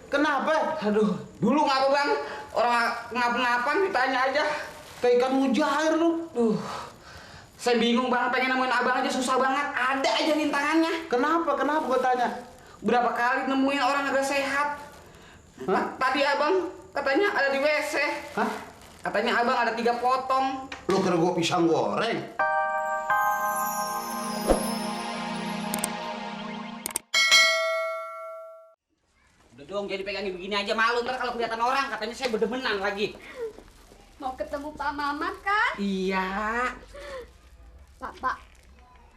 Kenapa? Aduh, dulu ngapa bang? Orang ngapa-ngapan ditanya aja. Kayak ikan mujair lu. Saya bingung bang, pengen nemuin abang aja susah banget. Ada aja rintangannya. Kenapa? Kenapa gua tanya? Berapa kali nemuin orang agak sehat. Hah? Tadi abang katanya ada di WC. Hah? Katanya abang ada 3 potong. Lu kira gua pisang goreng? Udah dong, jadi pegangin begini aja malu ntar kalau kelihatan orang katanya saya berdemenan lagi. Mau ketemu Pak Mamat kan? Iya. Pak,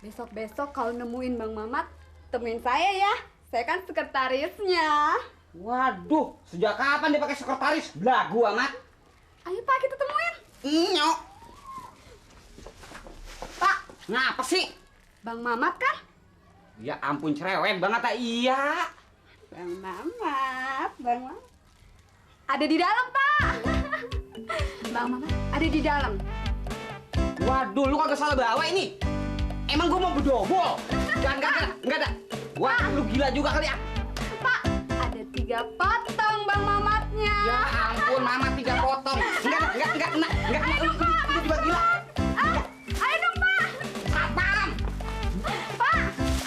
besok-besok kalau nemuin Bang Mamat, temuin saya ya. Saya kan sekretarisnya. Waduh, sejak kapan dia pakai sekretaris? Belagu amat. Ayo Pak, kita temuin. Nyok. Pak, Ngapa sih? Bang Mamat kan? Ya ampun cerewet banget ah. Iya. Bang Mamat. Ada di dalam, Pak. Bang Mamat ada di dalam. Waduh, lu kagak salah bawa ini. Emang gua mau bedobol? Enggak ada. Wah, lu gila juga kali ya. Pak, ada 3 potong Bang Mamatnya. Ya ampun, Mama 3 potong. Enggak. Ayo dong, Pak. Lu juga gila. Ayo dong, Pak. Apaan? Pak,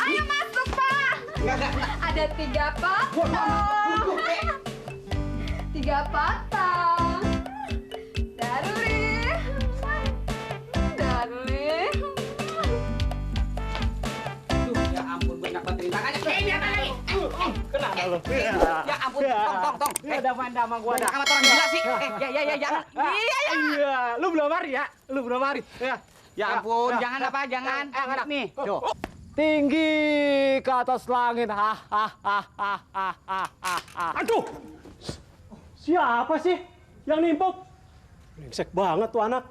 ayo masuk, Pak. Enggak. Ada 3 potong. Duduk, 3 potong. Darling. Duh, ya ampun, banyak banget rintangannya. Biar lagi. Kenapa lu? Ya ampun, tong. Udah sama gua Udah dah. amat orang gila sih. Ya, jangan. Iya. Iya, lu belum mari ya? Lu belum mari. Ya ampun, jangan apa, jangan. Nih, tuh. Tinggi ke atas langit. Aduh. Siapa sih yang nimpuk? Brengsek banget tuh anak.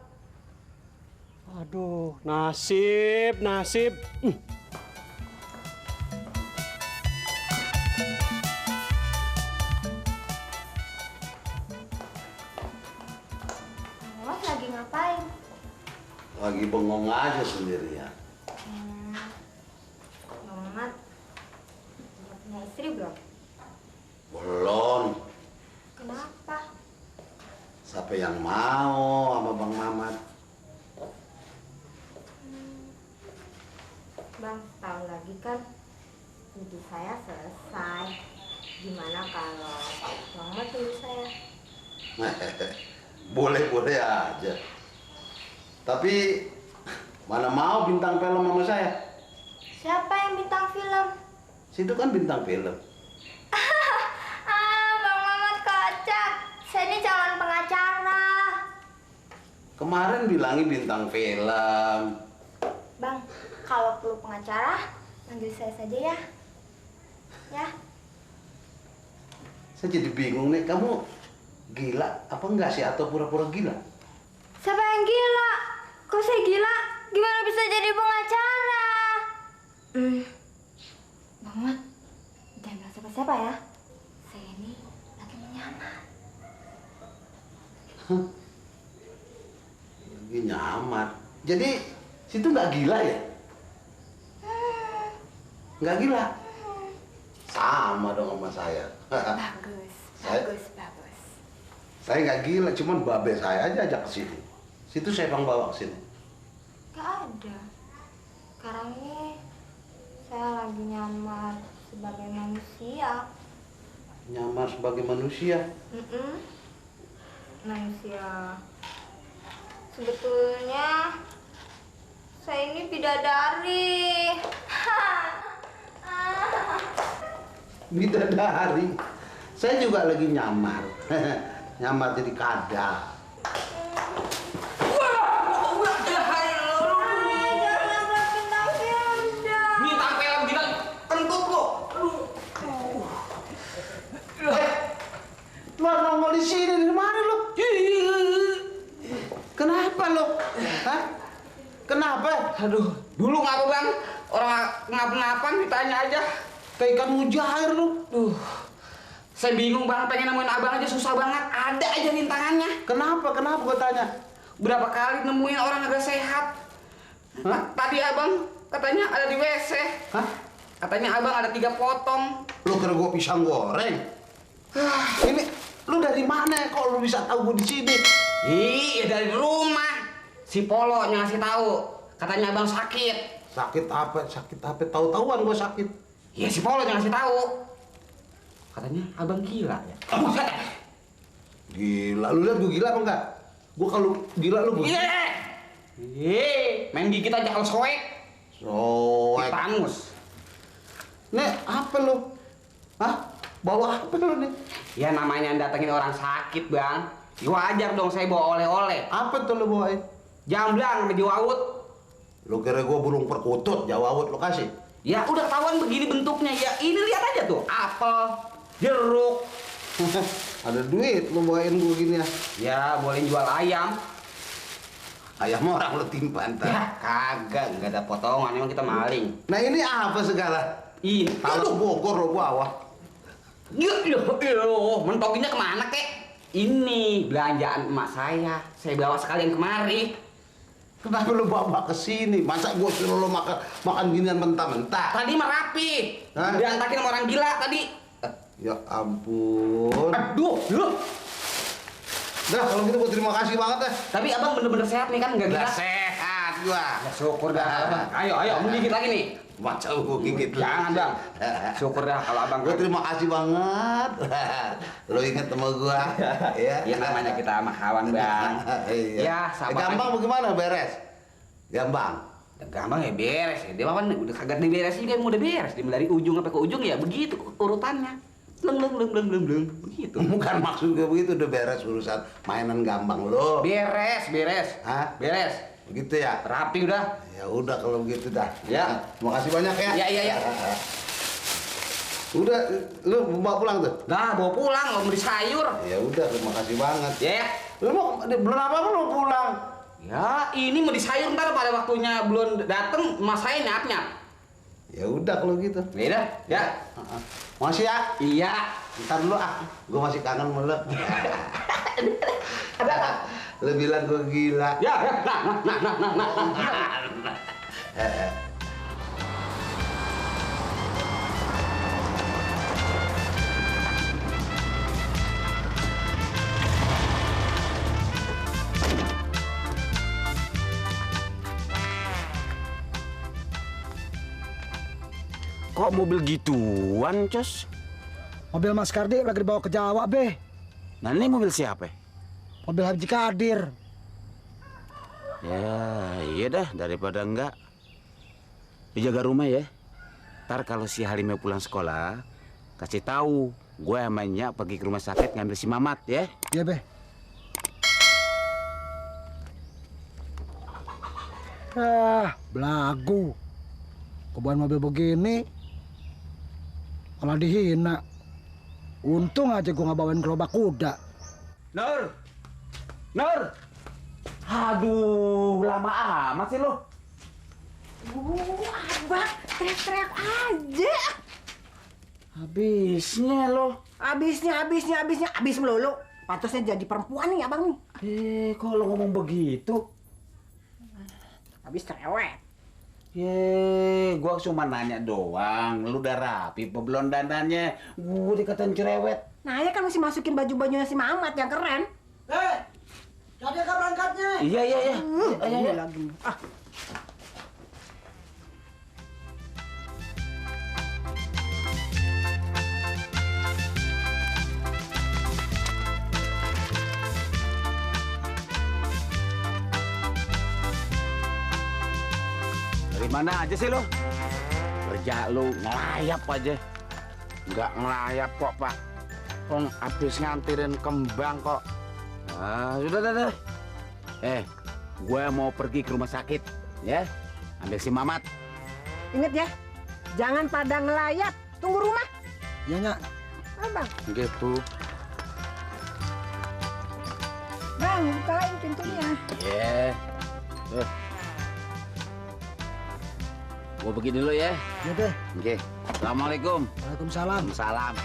Aduh, nasib. Mas lagi ngapain? Lagi bengong aja sendirian. Mamat udah punya istri belum? Belum. Kenapa? Siapa yang mau sama Bang Mamat? Bang, tahun lagi kan studi saya selesai. Gimana kalau Bang Mamat tunggu saya? Boleh aja. Tapi mana mau bintang film sama saya? Siapa yang bintang film? Situ kan bintang film. Bang Mamat kocak. Saya ini calon pengacara. Kemarin bilangin bintang film. Bang, kalau perlu pengacara, panggil saya saja ya. Ya. Saya jadi bingung nih, kamu gila apa enggak sih atau pura-pura gila? Siapa yang gila? Kok saya gila? Gimana bisa jadi pengacara? Bang Mamat, jangan bilang siapa-siapa ya. Saya ini lagi menyamar. Lagi nyamar. Jadi situ nggak gila ya? Nggak gila? Sama dong sama saya. Bagus. Saya nggak gila, cuman babe saya aja ajak ke sini. Situ saya bang bawa ke sini. Gak ada. Sekarang ini saya lagi nyamar sebagai manusia. Nyamar sebagai manusia. Manusia. Sebetulnya saya ini bidadari. Bidadari. Saya juga lagi nyamar. Nyamar jadi kadal. Bintang film gila, kentut lo. Lu nongol di sini dari mana lu? Kenapa lu? Hah? Kenapa? Aduh, dulu ngapa bang? Orang ngapa-ngapan ditanya aja. Kayak ikan mujair lu. Saya bingung bang, pengen nemuin abang aja susah banget. Ada aja rintangannya. Kenapa gua tanya? Berapa kali nemuin orang agak sehat. Tadi abang katanya ada di WC. Hah? Katanya abang ada 3 potong. Lu kira gua pisang goreng? Ini lu dari mana kok lu bisa tahu gue di sini? Iya dari rumah. Si Polo yang ngasih tahu. Katanya abang sakit. Sakit apa? Sakit apa? Tahu-tahuan gue sakit. Iya si Polo yang ngasih tahu. Katanya abang gila ya. Buset. Gila, lu lihat gue gila apa enggak? Gue kalau gila lu gue. Iya. Main gigit aja kalau soek. Soek. Tangus. Nih, apa lu? Hah? Bawa apa lu nih? Ya namanya datengin orang sakit, Bang. Ya wajar dong saya bawa oleh-oleh. Apa tuh lu bawain? Jamblang sama jawawut. Lu kira gua burung perkutut, jawawut lu kasih? Ya udah ketahuan begini bentuknya. Ya ini lihat aja tuh. Apel, jeruk. Ada duit lu bawain gua gini ya? Ya boleh jual ayam. Ayam orang lu timpan ntar. Ya kagak, nggak ada potongan. Emang kita maling. Nah ini apa segala? Ini. Talas Bogor lo bawa. Mentokinnya kemana kek? Ini belanjaan emak saya bawa sekalian kemari. Kenapa lu bawa ke sini? Masa gua suruh lu makan ginian mentah-mentah? Tadi mah rapi. Hah? Berantakin sama orang gila tadi. Ya ampun. Aduh, lu. Dah kalau gitu gua terima kasih banget deh. Tapi abang bener-bener sehat nih kan, nggak gila? Sehat gua. Ya syukur dah. Ayo, mau gigit lagi nih. Macam gua gigit. Jangan bang. Syukur dah kalau abang. Gua terima kasih banget. Lu inget sama gua. Ya. Ya namanya kita sama kawan bang. Iya. Ya sama. Gampang bagaimana beres? Gampang. Gampang ya beres ya. Dia kan udah kagak diberes juga udah beres. Dia dari ujung sampai ke ujung ya begitu urutannya. Leng. Begitu. Bukan maksud gue begitu, udah beres urusan mainan gampang lo. Beres. Hah? Beres. Begitu ya? Rapi udah. Ya udah kalau begitu dah. Ya. Terima kasih banyak ya. Iya. Udah, lu bawa pulang tuh? Nah, bawa pulang mau beli sayur. Ya udah, terima kasih banget. Ya. Lu mau belum apa-apa lu pulang? Ya, ini mau di sayur ntar pada waktunya belum dateng, mas saya nyap. Ya udah kalau gitu. Beda, ya. Masih ya? Iya. Ntar dulu gue masih kangen sama lu. Lu bilang gue gila. Ya. Nah. Kok mobil gituan, Cos? Mobil Mas Kardi lagi dibawa ke Jawa, Be. Nah, ini mobil siapa? Mobil Haji Kadir. Ya, iya dah, daripada enggak. Dijaga rumah ya. Ntar kalau si Halimnya pulang sekolah, kasih tahu gue sama Nyak pergi ke rumah sakit ngambil si Mamat ya. Iya, Be. Belagu. Kebawa mobil begini, malah dihina. Untung aja gua nggak bawain gerobak kuda. Nur! Aduh, lama amat sih lo. Abang, teriak-teriak aja. Habisnya lo. Habis melulu. Pantasnya jadi perempuan nih abang nih. Kok lo ngomong begitu? Habis cerewet. Gua cuma nanya doang. Lu udah rapi apa belum dandannya? Gua dikatain cerewet. Nah, ya kan masih masukin baju-bajunya si Mamat yang keren. Jadi kan berangkatnya. Iya. Ini lagi. Dari mana aja sih lo? Kerja lu ngelayap aja. Nggak ngelayap kok, Pak. Kong habis ngantirin kembang kok. Sudah. Gue mau pergi ke rumah sakit, ya. Ambil si Mamat. Ingat ya, jangan pada ngelayap. Tunggu rumah. Iya, Nyak. Abang, Gitu. bang, bukain pintunya. Iya. Tuh. Gue pergi dulu ya. Iya, Be. Oke. Assalamualaikum. Waalaikumsalam. Salam.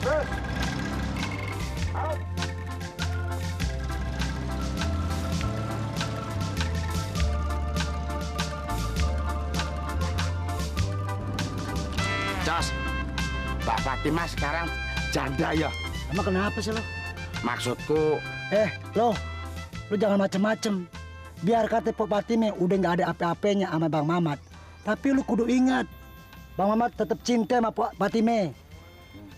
Terus. Sos, Mbak Fatima sekarang janda ya. Emang kenapa sih lo? Maksudku, Lo jangan macem-macem. Biar kata Pok Fatime udah nggak ada apa-apanya sama Bang Mamat. Tapi lu kudu ingat, Bang Mamat tetap cinta sama Pok Fatime.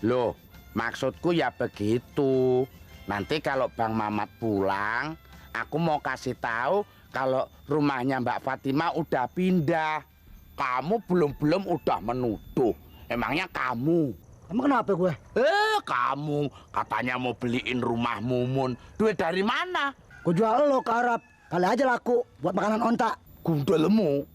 loh, maksudku ya begitu. Nanti kalau Bang Mamat pulang, aku mau kasih tahu kalau rumahnya Mbak Fatima udah pindah. Kamu belum udah menuduh. Emangnya kamu? Emang kenapa gue? Kamu katanya mau beliin rumah Mumun. Duit dari mana? Gue jual lo ke Arab. Kali aja laku buat makanan onta. Gundelmu.